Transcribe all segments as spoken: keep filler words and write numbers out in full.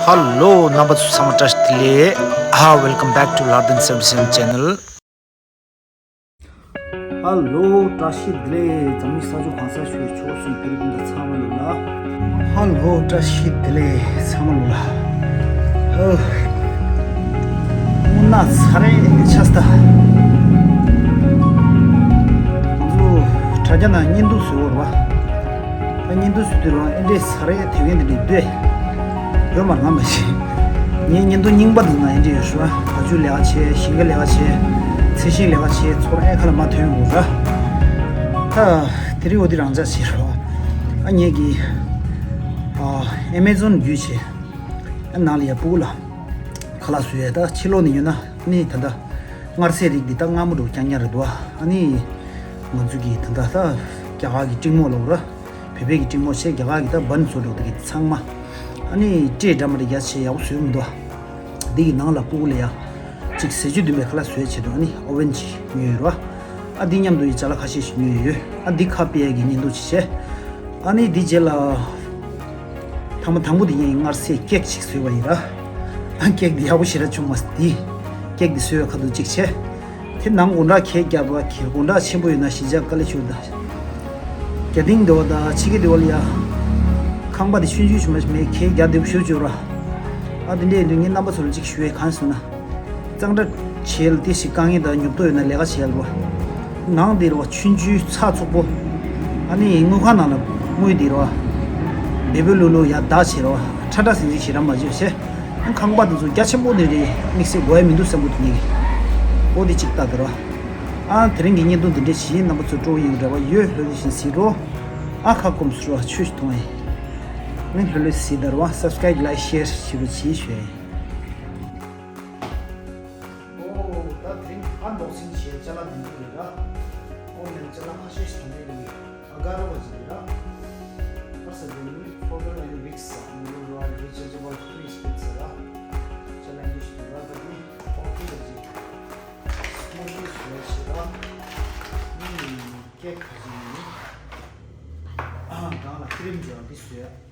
ཧ་ལོ། རྣམ་པ་ཚོ་ཚང་མ་བཀྲ་ཤིས་བདེ་ལེགས། ཧ། Welcome back to Lardin seventy seven channel. ཧ་ལོ། བཀྲ་ཤིས་བདེ་ལེགས། འཛམ་གླིང་ས་ཕྱོགས་གང་སར་བཞུགས་ཆོག་གསུམ་བོད་རིགས་སྤུན་ཟླ་ཚང་མ་ལ། ཧ་ལོ། བཀྲ་ཤིས་བདེ་ལེགས་ཚང་མ་ལ། ཨོ། དངོས་གནས་ཚ་རེ་ཆགས་སོང་། ང་ཚོ་དྲ་རྒྱ་ནང་བརྙན་ཐུང་བཟོས་ཡོད་རེད་པ། ད་བརྙན་ཐུང་བཟོ་དུས་རང་ཨེ་འདྲས་ཚ་རེ་དེ་བས་འདི་འདྲས་སྡོད་ཡོད་མ་རེད། ང་མ་ཤེས། ངའི་བརྙན་ཐུང་རྙིང་པ་འདི་ན་ཨེ་འདྲས་ཡོད་ཤག་པ། བ་ཕྱུགས་ལས་ཀ་བྱས། ཞིང་ཁ་ལས་ཀ་བྱས། ཚལ་ཞིང་ལས་ཀ་བྱས། ཚོར་ཨེ་ཁ་ལ་མ་ཐོན་འོ་ར། ད་དེ་རིང་འོ་དེ་རང་འཇགས་བྱས་རོ། ཨ་ངས་ཀྱི་ཨ་ཨེ་མེ་ཛོན་བརྒྱུད་བྱས། ཨ་ནང་ལ་ཡ་སྤུ་གུ་ལ་ཁ་ལག་བཟོས་ཡ། ད་ཕྱི་ལོགས་ནས་ཡོད་ན་ནི་ད་ལྟ་མངར་ཟས་རིགས་འདི་ད་མངར་མོ་འདྲ་བོ་རྐྱང་རྐྱང་རེད་འདུག་ཨ་ནི་ང་ཚོ་གི་ད་ལྟ་ད་རྒྱ་གར་གྱི་ཀྲིང་མོ་ལབ་ར། བོད་པའི་གི་ཀྲིང་མོ་བྱས། རྒྱ་གར་གྱི་ད་བན་བཟོ་འདྲ་བོ་དེ་གི་ཚང་མ། ཨ་ནི་ཊེ་འདྲ་མ་འདྲ་རྒྱ་ཆེ་ཡག་པོ་བཟོས་མི་འདུག་འདི་གི་ནང་ལ་སྤུ་གུ་ལ་ཡ་གཅིག་ཟས་བཅུད་ལྡན་པའི་ཁ་ལག་བཟོས་བྱས་འདུག་ཨ་ནི་ཨོ་ཝེན་ཅིག་ཉོས་ཡོད་ར། ཨ་འདི་མཉམ་དུ་ཡི་ཅ་ལག་ཁ་ཤས་ཤིག་ཉོས་ཡོད། ཨ་འདི་ཁ་སྤེལ་ཡ་གི་བརྙན་ཐུང་ཅིག་བྱས། ཨ་ནི་འདི་རྗེས་ལ་ཐ་མ་དང་པོ་དེ་ཡིན། མངར་ཟས་ཀེག་ཅིག་བཟོས་པ་ཡིན་ར། ཨ་ཀེག་འདི་ཡག་པོ་ཞེ་དྲག་བྱུང་མ་སོང་། འདི་ཀེག་འདི་བཟོས་པའི་ཁ་ཐུག་ཅིག་བྱས། དེ་ནང་དགོང་དག་གད་རྒྱག་པ་གི་དགོང་དག་ཆེན་པོ་ཡོད་ན་གཞིས་ཆགས་དཀའ་ལས་ཆེ་བོ་དང་། རྒྱ་ཏིང་འདི་བ་དང་ཕྱི་རྒྱལ་འདི་བ་ལ་ཡ། ཁང་པ་དེ་ཆུང་ཆུང་ཞིག་མ་ཞིག་མེད། གད་རྒྱག་བདེ་པོ་ཞེ་པོ་ཅིག་ཡོད་ར། ཨ་དེ་འདྲ་ཡིན་དུས་ངས་རྣམ་པ་ཚོ་ལ་གཅིག་ཞུ་ཡས་གང་ཟེར་ན། གཙང་སྦྲ་བྱེད་ལ་དེ་ཞིག་དཀའ་ངལ་དང་ཉོབ་ཏོ་ཡོད་ན་ལས་ཀ་བྱེད་ཡ་ལ་བ། ནང་དེ་ར་བ་ཆུང་ཆུང་ཚགས་ཚུད་པོ། ཨ་ནི་དངུལ་ཁང་ནང་ལ་དངུལ་དེ་ར་བ། བེ་བེ་ལུ་ལུ་ཡ་བདག་བྱེད་ར་བ། ཁྲ་ཁྲ་ཟིང་ཟིང་ཞེ་དྲག་མ་བྱེད་བྱས། ཁང་པ་དེ་ཚོ་རྒྱ་ཆེན་པོ་ནས་རེད། དམིགས་བསལ་དགོས་ཡ་མི་འདུག་བསམ་གྱི་འདུག་ངས་ཀྱི། ཨོ་དེ་གཅིག་ལྟ་དེ་ར། ཨ་དེ་རིང་གི་བརྙན་ཐུང་འདི་འདྲས་བྱས། རྣམ་པ་ཚོ་སྤྲོ་བོ་ཡོང་འདྲ་བ་ཡོད། ལྷོད་ལྷོད་བཞིན་གཟིགས་རོགས། ཨ་ཁ་སྐོམ་སུ་ར་ཆོས་ཤིག་འཐུང་ཨེ། ནི་ལྷོད་ལྷོད་གཟིགས་དེ་ར་བ། སབ་སི་ཀ་རེབ་ལའིཀ་ཤེར་བྱེད་རོགས་བྱེད་ཞུ་ཨེ། ཨོ་ད་དེ་རིང་ཨན་བོག་སིང་བྱས་ཅ་ལག་འདི་འདྲས་རེད་ར། ཨོ་ནས་ཅ་ལག་ཁ་ཤས་ཤིག་ཐོན་གྱི་རེད། ཨ་ག་ར་བ་ཅིག་རེད་ར། ཨ་ས་དེ་ནི་ཕོ་ཌར་ཨེན་ཝིག་ས་ནི་ར་རི་ཅར་ཇེ་བལ་ཕི་རི་ཇི་ཊེ་ལ་ཟེར་ར། ཅ་ལག་འདི་ཞིག་ར། ད་དེ་ཨོ་ཁེ་ད་ཅིག་སྨོ་ཤི་བཟོས་བྱས་ར། ནི་ཀེག་ཁ་ཅིག་ནི། ཨ་གང་ལ་ཁི་རིམ་བྱས་ར་འདི་བཟོས།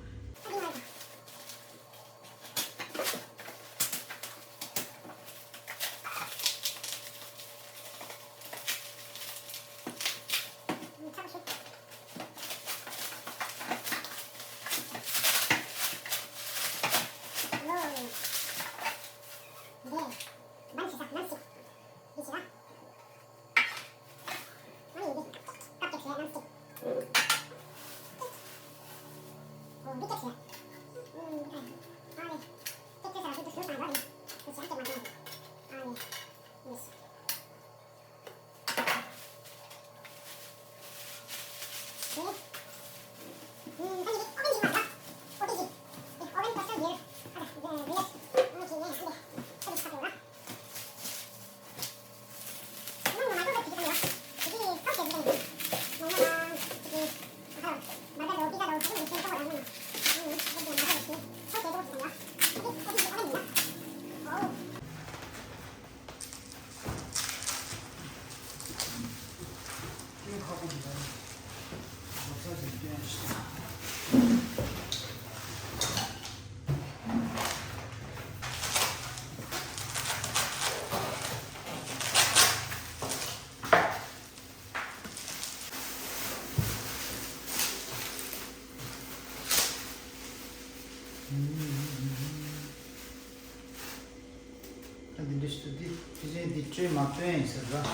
ཨ་འདི་འདྲ་ཞིག་འདུག་འདི་ཕལ་ཆེར་འདི་སྤྲོད་མ་སྤྲོད་ཡིན་ཟེར་ར།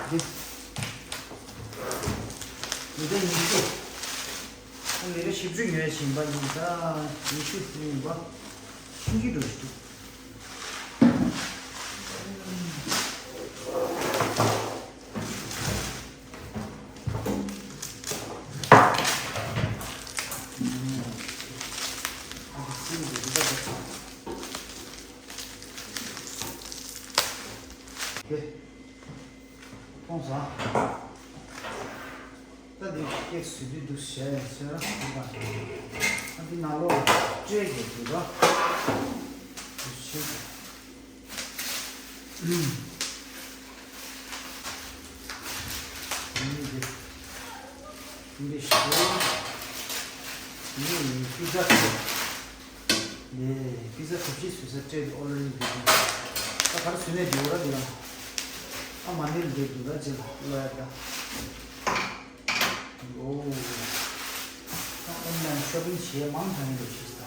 འདི་ལི་ཊར་ཉི་ཤུ། ཨ་ལི་ཊར་བཞི་བཅུ་ཉོས་བཞིན་པ་ཡིན་ད། ཉི་ཤུ་ཟིན་ཡིན་པ། ཆུང་ཆུང་འདྲ་ཞིག་འདུག་ཕོངས་སོང་། ད་འདི་སྐྱེག་ཟེར་དུས་འདུག་ཟེར་ཟེར་ན་འདུག་ག་ཨ་འདི་ནང་ལོགས་ལ་སྤྲད་དགོས་འདུག་ག་འདུག་ཟེར། འདི་འདི་འདི་ཞིག་འདི་ནི་པི་ཛ་ཟེར། ལས་པི་ཛ་གོ་ཕྱེ་བཟོས་ས་སྤྲད་དེ་ཨོ་ལོ་རིང་དེ་དུས། ད་ག་རེ་བཟོས་ནས་འདུག་ར་འདི་ལ། ཨ་མ་ནི་ལ་འདེབས་འདུག་ར་ཅི་ལ་ལོ་ཡ་ད། ཨོ། ད་ཨོན་ལན་ཤོ་པིང་བྱེད་མང་དྲགས་ཡིན་འདུག་ཤི་ས།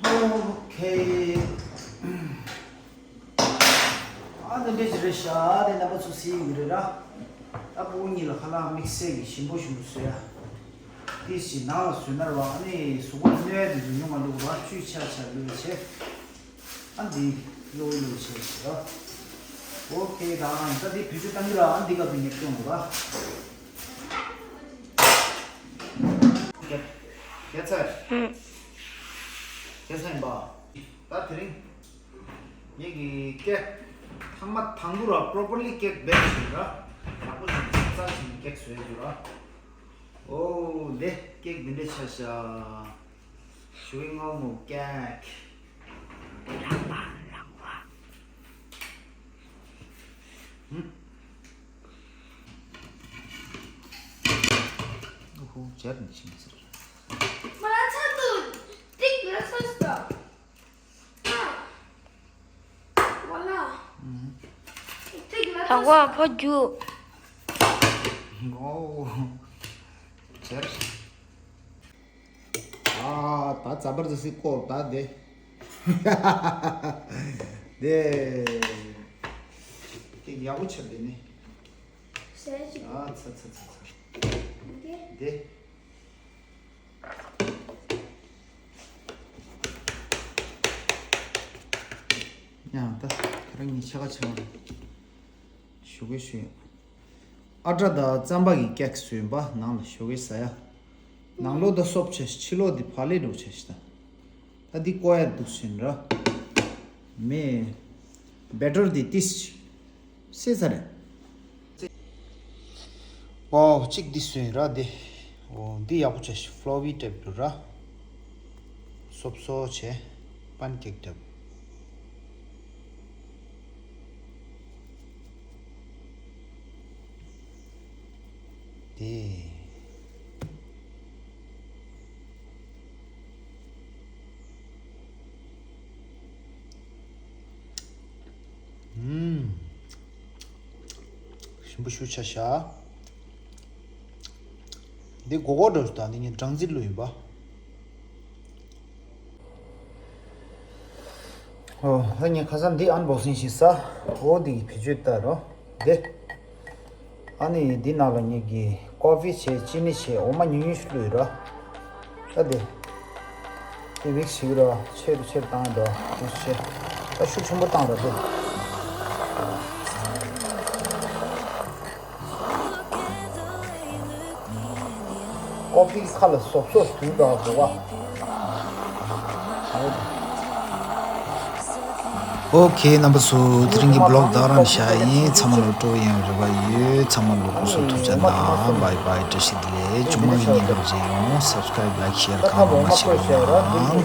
ཨོ་ཁེ། ཨ་ནི་འདྲ་ཅིག་རེད་ཤག་དེ་རྣམ་པ་ཚོ་གཟིགས་ཡོད་རེད་ར། ད་ཕྲུ་གུ་གཉིས་ལ་ཁ་ལག་དམིགས་བསལ་གྱི་ཞིམ་པོ་ཞིམ་པོ་བཟོས་ཡ། ཏིས་ཅིག་ནང་ལ་བཟོས་ན་ར་བ། ཨ་ནི་གཟུགས་པོ་ལ་གནོད་ཡ་དེ་ཚོ་ཉུང་ང་བླུགས་ར། བཅུད་ཆ་ཆ་བླུགས་བྱས། ཨ་འདི་གཡོ་གཡོ་བྱས་ཟེར་ར། ཨོ་ཁེ། ད་ཨ་ད་འདི་བེད་སྤྱོད་གཏང་གི་ར། ཨ་འདི་ག་དུ་ཉེར་སྐྱོང་འདུག་ར། རྒྱ་རྒྱ་ཚ། ཨུ། རྒྱ་ཚ་ཡིན་པ། ད་དེ་རིང་ངེད་ཀྱི་ཀེག་ཚང་མ་དང་པོ་ར་པོ་རོ་པར་ལི་ཀེག་བེག་བྱས་ར། ཡག་པོ་བྱས་ཙག་ཙག་བྱས་ཀེག་བཟོས་ཡོད་ར། ཨོ་ལེ། ཀེག་འདི་འདྲ་ཆགས་ཤག་ཞུ་ངོ་མོ་ཀེག་ཧུམ། ཨོ་ཧོ། ཇར་ནི་ཤིང་ཟེར། ང་ཚ་དུ་ཏིག་ལ་སོ་སོ། ཝ་ལ། ཧུམ། ཏིག་ལ་ད་སོ་བ་སོ། ཕོ་རྒྱུ། ཨོ། ཇར། ཨ། ད་ཛ་བར་དསྟི་ཀོ་ད་དེ། དེ། དེ་ཡག་པོ་ཆགས་དེ་ནི། ཟས་ཅིག་ཨ་ཚ་ཚ་ཚ་ཚ། དེ། དེ། ཡང་ད་ཁ་རང་ཉིད་ཆ་ག་ཆ་བ་ཞུ་གི་ཞུ་ཡ། ཨ་ཏྲ་དང་རྩམ་པ་གི་ཀེག་བཟོས་པ་ནང་ལ་ཞོགས་ཀས་ཟ་ཡ། ནང་ལོགས་ད་སོབ་ཆ་ཤི་ཕྱི་ལོགས་འདི་ཕ་ལེ་འགྲོ་ཆ་ཤི་ད། ད་འདི་བཀོ་ཡ་འདུག་ཟིན་ར། མེ། བེ་ཊར་འདི་ཏིས་ཅི། སེ་ས་རེད། ཨོ་གཅིག་འདི་བཟོས་ར་འདི། ཨོ་འདི་ཡག་པོ་ཆ་ཤི་ཕ་ལོ་བི་ཊེབ་འདུག་ར། སོབ་སོ་བྱས། པན་ཀེག་འདྲ་པོ། དེ། ཨུམ། ཞིམ་པོ་ཞེ་དྲག་ཤག་འདི་སྒོར་སྒོར་འདྲ་པོ་ཞིག་དང་འདི་ངའི་སྦྲང་རྩི་བླུགས་ཡིན་པ། ཨོ། ད་ངས་ཁ་སང་འདི་ཨན་བོག་སིང་ཞིག་ཟ། འོ་འདི་གི་བེད་སྤྱོད་ལྟ་རོགས། འདི། ཨ་ནི་འདི་ནང་ལ་ངས་ཀྱི་ཀོ་ཕི་བྱས་ཅི་ནི་བྱས་འོ་མ་ཉུང་ཉུང་ཞིག་བླུགས་ཡོད་ར། ད་འདི། འདི་མིག་སི་བྱེད་ཀྱི་ར། ཆེ་རུ་ཆེ་རུ་བཏང་ཡོད་ར། འདུག་སེ་བྱས། ད་ཤུགས་ཆེན་པོ་བཏང་ར་འདི། ཀོ་ཕི་ཁ་ལ་སོབ་སོབ་དུག་དང་འདུག་ག་ཨོ་ཁེ། རྣམ་པ་ཚོ་དེ་རིང་གི་བི་ལོག་ད་ག་རང་བཞག་ཡིན། ཚང་མ་ལ་སྤྲོ་ཡང་རེ་བ་ཡོད། ཚང་མ་ལ་སྐུ་གཟུགས་ཐུགས་ཅག་གནང་། བྷའི་བྷའི། བཀྲ་ཤིས་བདེ་ལེགས། ཆུང་མ་གི་ཉིན་ལ་མཇལ་ཡོང་། སབ་སི་ཀ་རེབ་ལའིཀ་ཤེར་གང་མང་མང་བྱེད་རོགས་གནང་།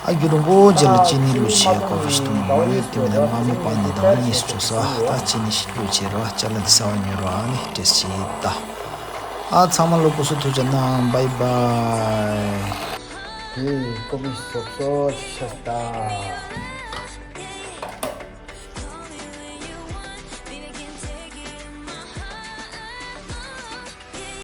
ཨ་རྒྱུ་རིང་པོ་རྗེས་ལ་ཅི་ནི་ལུ་བྱས་ཀོ་ཕི་ཞིག་བཏུང་ཡོད། དེ་མིན་ན་མ་མོ་པ་ནི་དང་གཉིས་སུ་འགྲོ་ས། ད་ཅི་ནི་ཞིག་ལུ་བྱས་རོགས། ཅ་ལག་འདི་ཟ་བ་ཉོས་རོགས། ཨ་ནི་བཀྲ་ཤིས་ད། ཨ་ཚང་མ་ལ་སྐུ་གཟུགས་ཐུགས་ཅག་གནང་། བྷའི་བྷའི། དེ་ཀོ་ཕི་སོབ་སོབ་ཆགས་ད།